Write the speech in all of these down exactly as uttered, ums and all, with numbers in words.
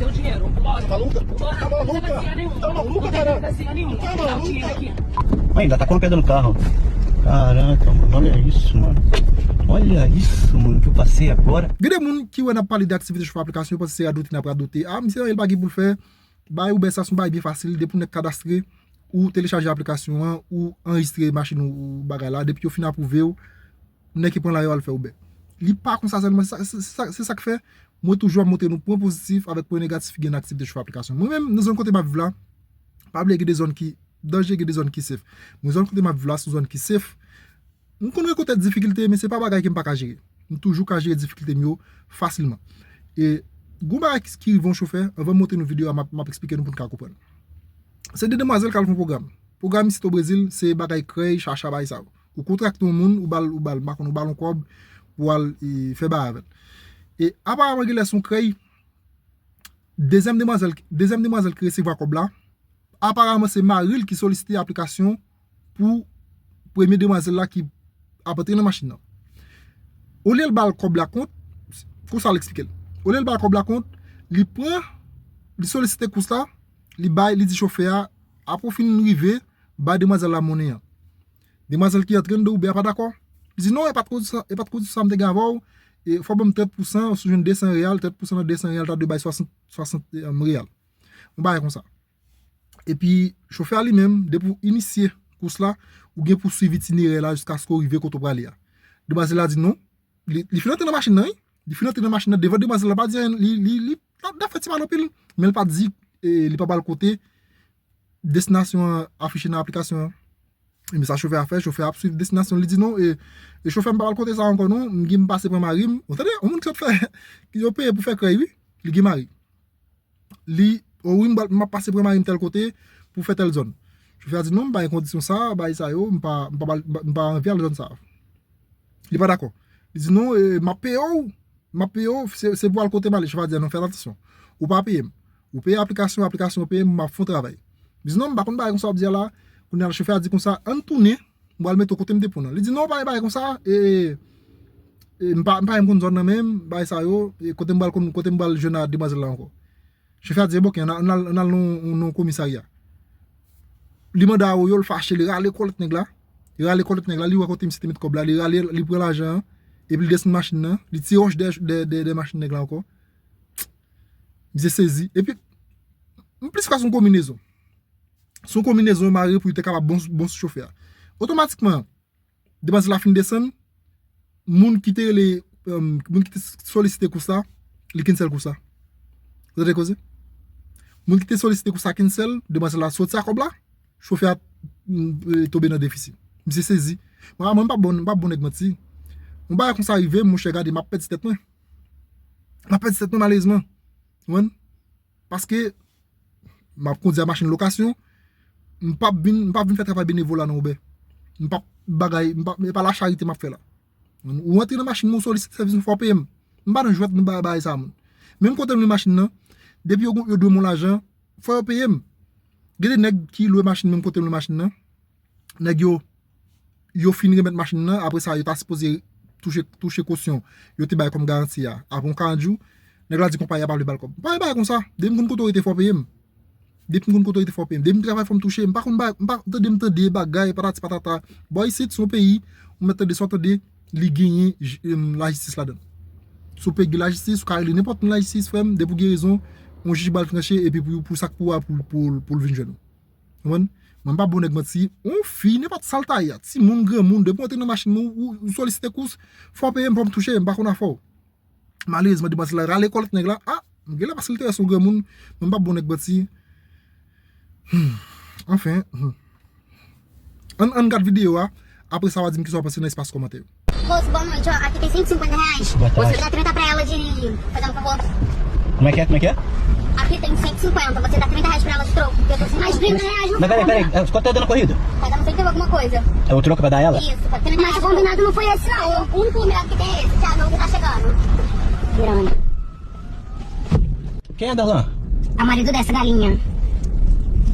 Tá maluca? Tá maluca, cara? Tá maluca? Ainda tá com o pé no carro. Caraca, mano, olha isso, mano. Olha isso, mano, que eu passei agora. Gen de moun ki wè n ap pale de aktivite chofè aplikasyon, yo panse se radote n ap radote. Ah, misye, el pa gen pou l fè. Bay Uber sa se yon bagay byen fasil. Depi w nèk kadastre, ou telechaje aplikasyon an, ou anrejistre machin ou, ou bagay la. Depi yo fin apwouve w, nèg ki pran la yo al fè Uber. Li pa konsa sèlman, se sa, se sa, se sa k fè mwen toujou ap montre nou pwen pozitif avèk pwen negatif ki gen nan aktivite chofè aplikasyon. Mwen menm, nan zòn kote m ap viv la, pa bliye gen de zòn ki danje, gen de zòn ki safe. Mwen zòn kote m ap viv la, se yon zòn ki safe. M konn rankontre difikilte, men se pa bagay ke m pa ka jere. M toujou ka jere difikilte m yo fasilman. E gon bagay ki, ki rive yon chofè, anvan m montre nou videyo a, m ap, m ap eksplike nou pou n ka konprann. Se de demwazèl k al fè yon pwogram. Pwogram isit o Brezil, se bagay krèy, chacha, bagay sa yo. Ou kontrakte yon moun, ou ba l, ou ba l, m pa konn, ou ba l yon kòb pou al, e, fè bagay avè l. E aparaman, genlè se yon krèy, dezyèm demwazèl, dezyèm demwazèl ki resevwa kòb la, aparaman se mari l ki solisite aplikasyon pou premye demwazèl la ki ap antre nan machin nan. Olye l ba l kòb la kont, konsa l eksplike l. Olye l ba l kòb la kont, li pran, li solisite kous la, li bay, li di chofè a, apre w fin rive, bay demwazèl la monnen an. Demwazèl ki antre anndan Uber a pa dakò. Li di, "Non, e pa t koz sa, e pa t koz sa m te gen avè w. E fò w ban m trant pousan, si w jwenn de san reyal, trant pousan nan de san reyal, ta dwe bay swasant, swasant, em, reyal." Yon bagay konsa. Epi, chofè a li menm, depi w inisye kous la, ou gen pou swiv itinerè la jiskaske w rive kote w prale a. Demwazèl la di non, li, li fin antre nan machin nan, wi. Li fin antre nan machin nan, devan demwazèl la pa di anyen, li, li, li, l ap fè ti pale anpil, men l pa di, e, li pa ba l kote destinasyon an afiche nan aplikasyon an. E men sa chofè a fè, chofè a ap swiv destinasyon, li di non, e, e chofè m pa ba l kote sa ankò non, m gen m pase pran mari m. Ou tande, yon moun ki sot fè, yo peye pou fè krèy, wi, li gen mari. Li, o wi, m pral, m ap pase pran mari m tèl kote pou fè tèl zòn. Chofè a di non, m pa gen kondisyon sa, bagay sa yo, m pa, m pa, m pa, m pa anvi al zòn sa. Li pa dakò. Li di non, e, m ap peye w, m ap peye w, se, se pou al kote m ale. Chofè a di non, fè atansyon. Ou pa peye m. Ou peye aplikasyon, aplikasyon peye m, m ap fè yon travay. Li di non, m pa konn bagay konsa w ap di a la. Kounye a chofè a di konsa, ann tounen, m pral mete w kote m te pran w nan. Li di non, pa gen bagay konsa, e, e, m pa, m pa menm konn zòn nan menm, bagay sa yo, e, kote m pral konn, kote m pral jwenn a demwazèl la ankò. Chofè a di, "Ebyen, oke, ann al, ann al, ann al nan, nan komisarya." Li mande a yo, yo, l fache, li rale kòlèt nèg la. Li rale kòlèt nèg la, li wè kote misye te met kòb la, li rale, li pran lajan an, epi li desann machin nan, li tire wòch dèyè, dèyè, dèyè, dèyè machin nèg la ankò. Misye sezi. Epi, m plis kwè se yon konbinezon. Se yon konbinezon yo mare pou yo te kapab bon, bon sou chofè a. Otomatikman, demwazèl la fin desann, moun ki te rele, em, moun ki te solisite kous la, li cancel kous la. Ou tande koze? Moun ki te solisite kous la cancel, demwazèl la soti ak kòb la, chofè a, mm, e, tonbe nan defisi. Misye sezi. Mwen, mwen, m pa bon, m pa bon nèg manti. Yon bagay konsa rive m, monchè, gade, m ap pèdi tèt mwen. M ap pèdi tèt mwen, malerezman. Ou konprann? Paske m ap kondi a machin lokasyon, m p ap vin, m p ap vin fè travay benevola nan Uber. M p ap bagay, m p ap, e pa lacharite m ap fè la. Ou antre nan machin mwen, ou solisite sèvis mwen, fò w peye m. M pa nan jwèt, m pa bagay sa, moun. Menm kote m lwe machin nan, depi yo, yo dwe m yon lajan, fò yo peye m. Gen de nèg ki lwe machin menm kote m lwe machin nan. Nèg yo, yo fin remèt machin nan, apre sa, yo ta sipoze touche, touche kosyon yo te bay kòm garanti a. Apre yon karant jou, nèg la di konpayi a pa vle ba l kòb. M pa gen bagay konsa. Depi m konn kote w rete, fò w peye m. Depi m konn kote w rete, fò w peye m. Depi m travay, fò m touche. M pa konn bay, m pa tande, m tande bagay, patati patata. Bò isit, se yon peyi, ou mèt tande sa w tande, li genyen j-, em, lajistis ladan l. Si w pe gen lajistis, ou ka rele nenpòt moun lajistis, frè m, depi w gen rezon, yon jij ba l tranche, epi pou, pou sa k pou a, pou, pou, pou l vin jwenn ou. Konprann? Mwen, m pa bon nèg manti. Yon fi, nenpòt sa l ta ye a, timoun, granmoun, depi w antre nan machin mwen, ou, ou solisite kous, fò w peye m, fò m touche, m pa konn afè w. Malerezman, demwazèl la rale kòlèt nèg la. A, m genlè pase l te wè se yon granmoun, men m pa bon nèg manti. Hmm. Anfen, hmm. Ann, ann gad videyo a. Apre sa, w a di m kisa w panse nan espas kòmantè yo. Moço, boa noite. Ó, aqui tem cento e cinquenta reais. Boa tarde. Você dá trinta pra ela de fazer um favor? Como é que é? Como é que é? Aqui tem cento e cinquenta. Você dá trinta reais pra ela de troco, porque eu tô sem mais. Mas trinta reais não. Mas peraí, peraí. Quanto tá dando a corrida? Tá dando cento e alguma coisa. É o troco pra dar ela? Isso, pra trinta reais. Mas o combinado não foi esse, não. O único combinado que tem é esse. Tiagão que tá chegando. Grande. Quem é Darlan? É o marido dessa galinha.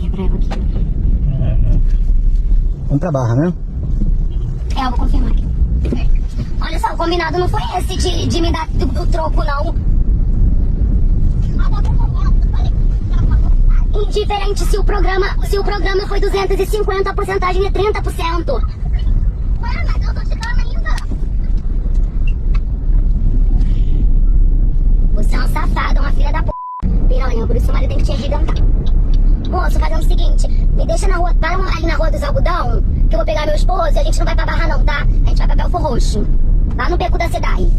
É pra ela aqui. Vamos pra Barra, né? É, eu vou confirmar aqui. Olha só, o combinado não foi esse de, de me dar do, do troco, não. Ah, bota o Diferente se o programa, se o programa foi duzentos e cinquenta, a porcentagem é trinta por cento. Ué, mas eu tô te dando ainda. Você é uma safada, uma filha da p. Piranha, por isso seu marido tem que te arrebentar. Moço, fazendo o seguinte, me deixa na rua, para ali na Rua dos Algodão, que eu vou pegar meu esposo e a gente não vai pra Barra não, tá? A gente vai pra Belfor Roxo, lá no beco da SEDAI.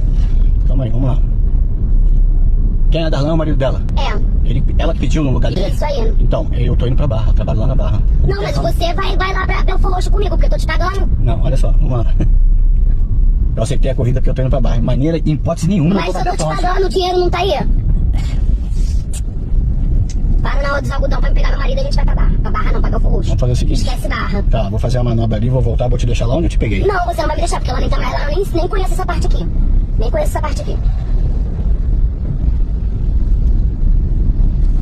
Calma aí, vamos lá. Quem é Darlan é o marido dela? É. Ele, ela que pediu no lugar dele? Isso aí. Então, eu tô indo pra Barra, eu trabalho lá na Barra. Não, mas você vai, vai lá pra Belfor Roxo comigo, porque eu tô te pagando. Não, olha só, vamos lá. Eu aceitei a corrida porque eu tô indo pra Barra. Maneira, em hipótese nenhuma, eu vou pra Belfor Roxo. Mas eu tô te pagando, o dinheiro não tá aí. Para na Rua dos Algodão pra me pegar meu marido, a gente vai pra Barra. Pra Barra não, pra Belfor Roxo. Vamos fazer o seguinte. Esquece Barra. Tá, vou fazer a manobra ali, vou voltar, vou te deixar lá onde eu te peguei. Não, você não vai me deixar, porque lá nem tá mais lá, eu nem, nem conheço essa parte aqui. Nem conheço essa parte aqui.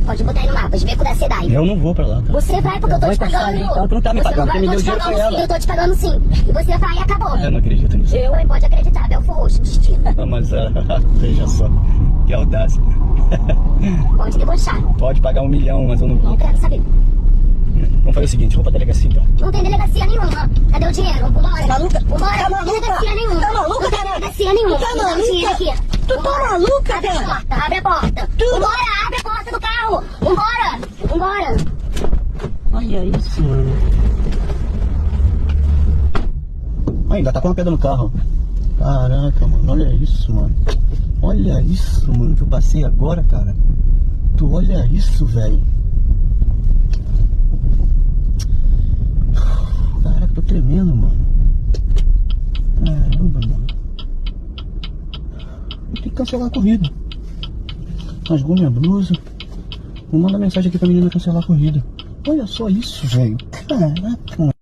Pode botar aí no mapa, de Beco da SEDAI. Eu não vou pra lá, tá? Você vai, porque eu tô te pagando. Então tu não tá me pagando, você me deu dinheiro com ela. Eu tô te pagando sim. E você vai e acabou. Eu não acredito nisso. Eu, hein, pode acreditar, Belfor Roxo, destino. Não, mas, ah, veja só, que audácia. Pode debochar. Pode pagar um milhão, mas eu não vou. Não quero saber. Vamos fazer o seguinte, vou pra delegacia então. Não tem delegacia nenhuma. Cadê o dinheiro? Vambora. Tá maluca? Vambora. Tá maluca? Delegacia nenhuma. Tá maluca, caralho? Delegacia nenhuma. Tá maluca? Me dá o dinheiro aqui. Tu tá maluca, cara? Abre a porta. Abre a porta. Tudo. Vambora, abre a porta do carro. Vambora. Vambora. Olha isso, mano. Ai, ainda tá com uma pedra no carro. Caraca, mano, olha isso, mano. Olha isso, mano, que eu passei agora, cara. Tu olha isso, velho. Caraca, tô tremendo, mano. Caramba, mano. Tem que cancelar a corrida. Rasgou minha blusa. Vou mandar mensagem aqui pra menina cancelar a corrida. Olha só isso, velho. Caraca, mano.